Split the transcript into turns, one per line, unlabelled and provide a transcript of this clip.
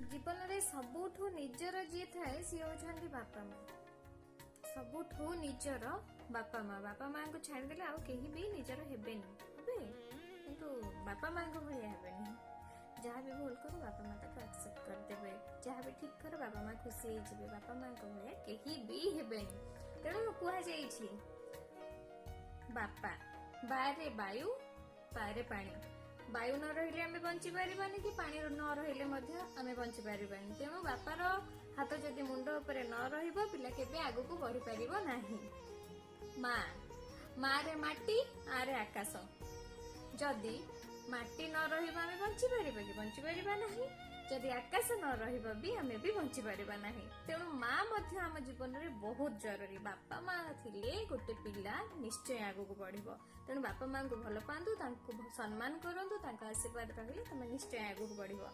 ଜୀବନରେ ସବୁଠୁ ନିଜର ଯିଏ ଥାଏ, ସିଏ ହଉଛନ୍ତି ବାପା ମା। ସବୁଠୁ ନିଜର ବାପା ମା। ବାପା ମାଙ୍କୁ ଛାଡ଼ିଦେଲେ ଆଉ କେହି ବି ନିଜର ହେବେନି। ହେବେ, କିନ୍ତୁ ବାପା ମାଙ୍କ ଭଳିଆ ହେବେନି। ଯାହା ବି ଭୁଲ କର, ବାପା ମା ତାକୁ ଆକ୍ସେପ୍ଟ କରିଦେବେ। ଯାହା ବି ଠିକ କର, ବାପା ମା ଖୁସି ହେଇଯିବେ। ବାପା ମାଙ୍କ ଭଳିଆ କେହି ବି ହେବେନି। ତେଣୁ କୁହାଯାଇଛି, ବାପା, ବାରେ ବାୟୁ, ପାରେ ପାଣି। ବାୟୁ ନ ରହିଲେ ଆମେ ବଞ୍ଚି ପାରିବାନି କି ପାଣି ନ ରହିଲେ ମଧ୍ୟ ଆମେ ବଞ୍ଚି ପାରିବାନି। ତେଣୁ ବାପାର ହାତ ଯଦି ମୁଣ୍ଡ ଉପରେ ନ ରହିବ, ପିଲା କେବେ ଆଗକୁ ବଢି ପାରିବ ନାହିଁ। ମା, ମାରେ ମାଟି, ଆରେ ଆକାଶ। ଯଦି ମାଟି ନ ରହିବ, ଆମେ ବଞ୍ଚି ପାରିବା କି? ବଞ୍ଚି ପାରିବା ନାହିଁ। ଯଦି ଆକାଶ ନ ରହିବ ବି, ଆମେ ବି ବଞ୍ଚି ପାରିବା ନାହିଁ। ତେଣୁ ମା ମଧ୍ୟ ଆମ ଜୀବନରେ ବହୁତ ଜରୁରୀ। ବାପା ମା ଥିଲେ ଗୋଟେ ପିଲା ନିଶ୍ଚୟ ଆଗକୁ ବଢିବ। ତେଣୁ ବାପା ମାଙ୍କୁ ଭଲ ପାଆନ୍ତୁ, ତାଙ୍କୁ ସମ୍ମାନ କରନ୍ତୁ। ତାଙ୍କ ଆଶୀର୍ବାଦ ରହିଲେ ତମେ ନିଶ୍ଚୟ ଆଗକୁ ବଢିବ।